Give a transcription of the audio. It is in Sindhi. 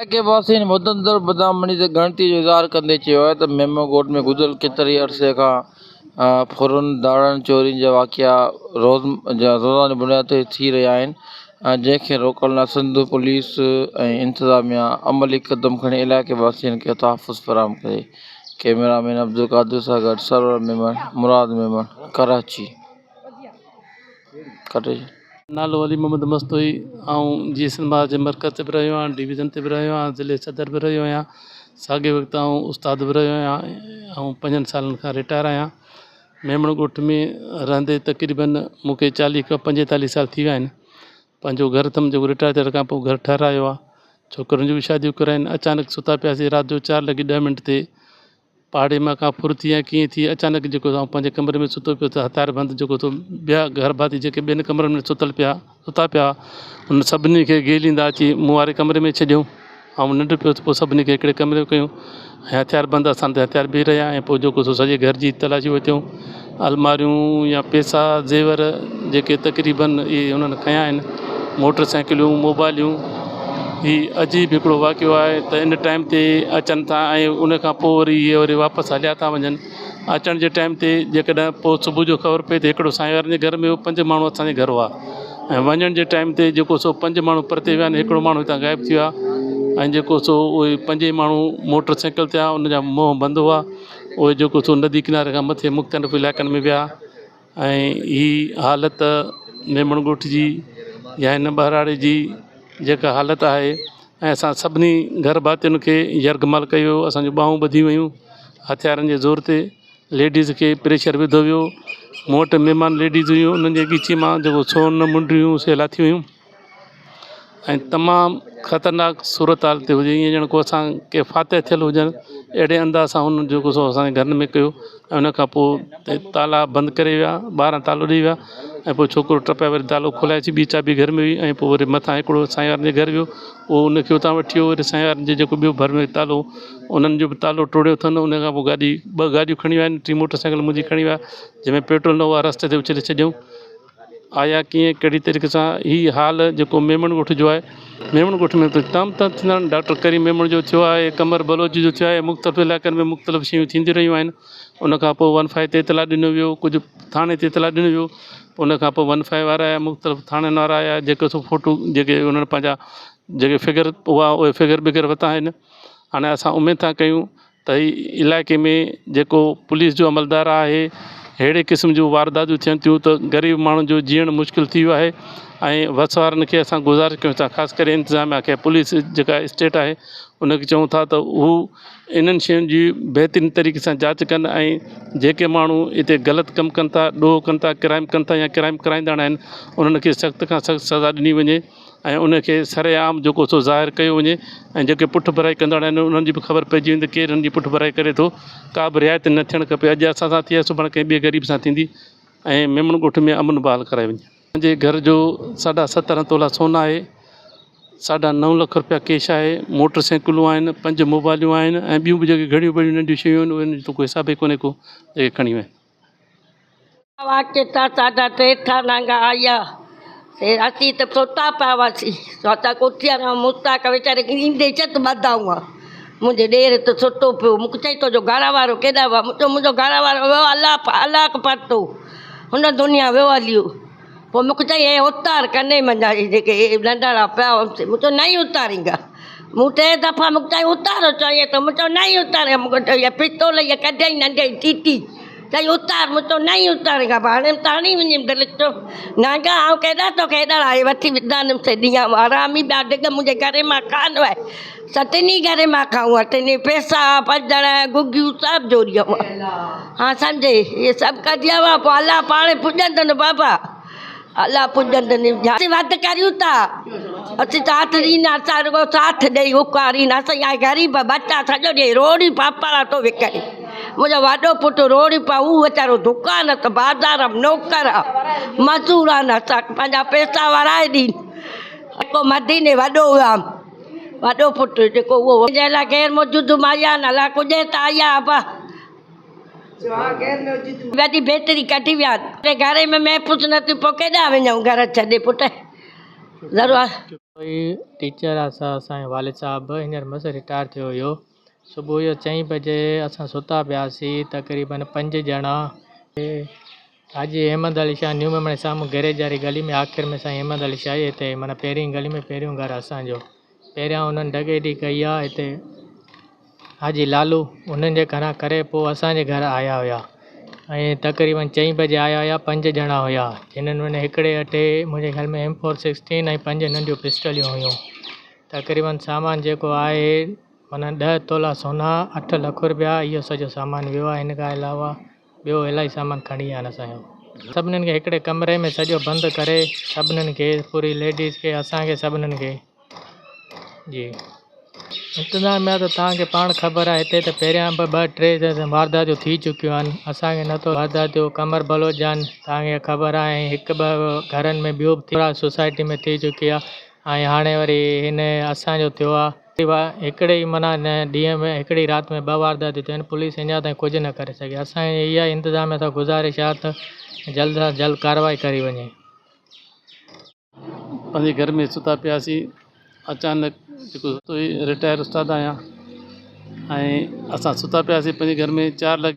علائقي واسين وڌندڙ بدامني تي ڳڻتي جو اظهار ڪندي چيو آهي ته ميمو ڳوٺ ۾ گذريل ڪيتري ئي عرصي کان ڦرن، ڌاڙن، چورين جا واقعا روزاني بنياد تي ٿي رهيا آهن جنهن کي روڪڻ لاء سنڌ پوليس ۽ انتظاميا عملي قدم کڻي علائقي واسين کي تحفظ فراهم ڪري. ڪئميرا مين عبدالقادر سان گڏ سرور ميمڻ، مراد ميمڻ، ڪراچي. نالو علي محمد مستوئي، آئون جي سنڌ ماء جي مرڪز تي به رهيو آهيان، ڊويزن تي به رهيو آهيان، ضلعي صدر به رهيو آهيان، ساڳئي وقت آئون استاد به رهيو آهيان ۽ پنجن سالن کان رٽائر آهيان. ميمڻ ڳوٺ ۾ رهندي تقريبن مون کي چاليهه کان پنجيتاليهه سال ٿي ويا آهن. پنهنجو گهر اٿم جيڪو رٽائر ٿيڻ کان پوء گهر ٺهرايو آهي. ڇوڪرن جون به شاديون ڪرايون آهن. اچانڪ ستا پياسين رات جو چار لڳي ڏهه منٽ تي پاڙي مان ڪا ڦر ٿي يا ڪيئن ٿي اچانڪ جيڪو آئون پنهنجي ڪمري ۾ ستو پيو ته هٿيار بند جيڪو سو ٻيا گهر ڀاتي جيڪي ٻين ڪمرن ۾ ستل پيا ستا پيا ان سڀني کي گهليندا اچي مون واري ڪمري ۾ ڇڏيو آئون ننڊ پيو پوء سڀني کي هڪڙي ڪمري ۾ ڪيو ۽ هٿيار بند اسان تي هٿيار بيهي رهيا ۽ پوء جيڪو سو سڄي گهر جي تلاشي ورتيون الماريون يا پئسا زيور جيڪي تقريبن اهي انهن کنيا آهن موٽر سائيڪلون موبائليون هي عجيب هڪڙو واقعو آهي ته ان ٽائيم تي اچن ٿا ۽ ان کان پوء وري اهي وري واپس هليا ٿا وڃن اچڻ جي ٽائيم تي جيڪڏهن پوء صبح جو خبر پئي ته هڪڙو سائين وارن جي گهر ۾ هو پنج ماڻهو اسانجي گهر هئا ۽ وڃڻ جي ٽائيم تي جيڪو سو پنج ماڻهو پرتي ويا آهن هڪڙو ماڻهو هتان غائب ٿي ويو آهي ۽ جيڪو سو اهي پنج ئي ماڻهو موٽر سائيڪل تي آيا ان جا منهن بند هئا اهي جيڪو سو ندي ڪناري کان مٿي مختلف علائقن ۾ ويا ۽ هي حالت ميمڻ ڳوٺ جي يا هن ٻهراڙي جي جيڪا حالت آهي ۽ اسان سڀني گهر ڀاتين کي يرغمال ڪيو ويو اسان جون ٻانهون ٻڌيون ويون هٿيارن جي زور تي ليڊيز کي پريشر وڌو ويو مون وٽ مهمان ليڊيز هيون انهن جي ڳچي مان جيڪو سون منڊيون سي لاٿيون ويون ۽ تمام خطرناڪ صورت حال تي هجي ائين ڄڻ ڪو اسان کي فاتح ٿيل هجن اهڙي انداز سان هنن جيڪو سو اسان جي گهرن ۾ ڪيو ۽ ان کان پوء تالا بند ڪري ويا ٻاهران تالو ڏئي ويا ۽ پوء ڇوڪرو ٽپائي وري تالو کولائي اچي ٻي چاٻي گهر ۾ هئي ۽ پوء وري مٿان هڪڙو سائين وارن جي گهر ويو اهو ان کي اتان وٺي ويو وري سائين وارن جي جيڪو ٻيو ڀر ۾ تالو انهن جو به تالو ٽوڙيو اٿن ان کان پوء گاڏي ٻه گاڏيون کڻي ويا آهن ٽي موٽر سائيڪل منهنجي کڻي ويا جنهن ۾ پيٽرول نه هو رستي تي اڇلي ڇڏيائون آيا ڪيئن ڪهڙي طريقي سان هي حال جيڪو ميمڻ ڳوٺ جو آهي ميمڻ ڳوٺ ۾ ته تمام تمام ٿيندا آهن ڊاڪٽر ڪريم ميمڻ جو ٿيو آهي قمر بلوچ جو ٿيو آهي مختلف علائقن ۾ مختلف شيون ٿينديون رهيون آهن ان کان پوء ون فائيو تي اطلاع ڏنو ويو ڪجهه ٿاڻي تي اطلاع ڏنو ويو ان کان پوء ون فائيو وارا آيا مختلف ٿاڻن وارا آيا جيڪي سو فوٽو جيڪي انهن پنهنجا جيڪي فگر هئا اهي فگر بگر ورتا آهن هاڻي اسان اميد ٿا ڪيون ته هي علائقي ۾ جيڪو پوليس جو عملدار آهي اهڙي قسم جون وارداتون ٿين ٿيون ته غريب ماڻهن جو جيئڻ مشڪل ٿي ويو آهي ۽ وس وارن کي اسان گذارش ڪيون ٿا خاص ڪري انتظاميا کي پوليس جيڪا اسٽيٽ آهي ان کي چئون ٿا ته هو انهن شين جي بهترين طريقي سان جاچ ڪن ۽ جيڪي ماڻهو هتي غلط ڪم ڪن ٿا ڏوهه ڪن ٿا ڪرائم ڪن ٿا يا ڪرائم ڪرائيندڙ آهن انهن کي سخت کان سخت سزا ڏني وڃي ۽ ان کي سر عام جيڪو سو ظاهر ڪيو وڃي ۽ جيڪي پٺ ڀرائي ڪندڙ آهن انهن جي به خبر پئجي وڃي ته ڪير انهن جي پٺ ڀرائي ڪري ٿو ڪا به رعايت نه ٿيڻ کپي اڄ اسان سان ٿي آهي سڀاڻي ڪنهن ٻئي غريب سان ٿيندي ۽ ميمڻ ڳوٺ ۾ امن بحال ڪرايو وڃي. منهنجي گهر جو ساڍا سترهن تولا سون آهي، ساڍا نو لک رپيا ڪيش آهي، موٽر سائيڪلون آهن، پنج موبائلون آهن ۽ ٻيون به جيڪي گهڻيون بڙيون ننڍيون شيون آهن انهن جو ته ڪو حساب ئي ڪونهي ڪو جيڪي کڻي ويا آهن. واچي تا ساڍا ٽي ٿا نانگا آيا سي اسين ته ستا پيا هئاسين ستا ڪوٺيء کان مشتاق ويچاري کي ايندي چت ٻڌائون ها منهنجي ڏير ته ستو پيو مون کي چئي تنهنجو گهر وارو ڪيڏانهن ويو مون چيو منهنجو گهر وارو ويو الله الله کي پرتو هن دنيا ويو هليو پوء مون کي چيائين هي اتار ڪني منجهان هي جيڪي هي ننڍڙا پيا هئس مون چيو نئين اتارينگا مون ٽي دفعا مون کي چيائين اتارو چيائين ته مون چيو نئين اتارينگا مون کي چيائين هيء پستول هيء ڪڍيائين ننڍي ٽيٽي چيائين اتار مون چيو نئين اتارينگا پوء هاڻي ته هڻي وڃيم دل چيو نانگا آئون ڪيڏا توکي هيڏا هي وٺي وڌانم سي ڏينهن حرامي ٻيا ڊڳ منهنجي گهر مان کان وئي ستني گهر مان کائون ٽنهي پئسا پنجڙ گگيون سڀ چوري هئا ها سمجهي اهي سڀ ڪڍيا هئا پوء الله پاڻ پڄندن بابا الله پڄندن اسين وڌ ڪريون ٿا اسين ساٿ ڏيندا اسان رڳو ساٿ ڏئي اڪاريندا اسان آهي غريب ٻچا سڄو ڏينهن روڙي پاپڙ ٿو وڪڻي منهنجو وڏو پٽ روڙي پا هو ويچارو دڪان ته بازار ۾ نوڪر آ مزور آهن اسان پنهنجا پئسا ورائي ڏين پوء مديني وڏو ويا وڏو پٽ جيڪو اهو جنهن لاء غير موجود مايا نه لاء ڪجي ته آيا ابا وڏي بيٽري ڪڍي ويا گهر ۾ محفوظ نه ٿي پوء ڪيڏانهن وڃون گهر ڇڏي پٽ ضرور. ڪوئي ٽيچر آ اسان جو والد صاحب هينئر مس رٽائر ٿيو هيو. صبح جو چئين بجي اسان ستا پياسين تقريبن پنج ڄڻا. حاجي احمد علي شاهه نيو ميمڻ سامهون گيريج واري گلي ۾ آخر ۾ سائين احمد علي شاهه هتي معنيٰ پهرين گلي ۾ پهريون گهر اسان جو. پهريان انهن ڊڪيتي ڪئي آ هتي حاجي لالو انهن جي گهران ڪري پوء اسان جي گهر آيا هيا ۽ تقريبن چئين بجي آيا هيا پنج ڄڻا هيا جنھن ۾ هڪڙي اٽي منهنجي خيال ۾ ايم فور سڪسٽين ۽ پنج ننڍيون پسٽليون هيون تقريبن سامان جيڪو آهي معنيٰ ڏهه تولا سونا اٺ لک روپيا اهو سڄو سامان ويو آهي ان کان علاوه ٻيو الاهي سامان کڻي ويا آهن اسان جو سڀنين کي هڪڙي ڪمري ۾ سڄو بند ڪري سڀنين کي پوري ليڊيز کي اسان کي سڀنين کي جي انتظاميا ته توهان کي پاڻ خبر آهي هتي ته پهريان به ٻه ٽي وارداتيون ٿي چڪيون آهن اسان کي نٿو وارداتيون قمر بلوچ جان توهان کي خبر آهي ۽ هڪ ٻه گهرن ۾ ٻيو به ٿيو آهي سوسائٽي ۾ ٿي چڪي آهي ۽ هاڻي وري هن اسان جو ٿيو آهي هڪڙي ئي معنيٰ ڏينهن ۾ هڪڙي رات ۾ ٻه وارداتيون ٿيون آهن پوليس اڃا تائين ڪجهه نه ڪري سگهي اسان جي اها انتظاميا سان گذارش آهي ته جلد کان جلد ڪارروائي ڪئي وڃي. پنهنجي گهر ۾ ستا پياسين اچانڪ جيڪو رٽائر استاد آهيان ۽ اسان ستا پياسين پنهنجي گهر ۾ چار لڳي.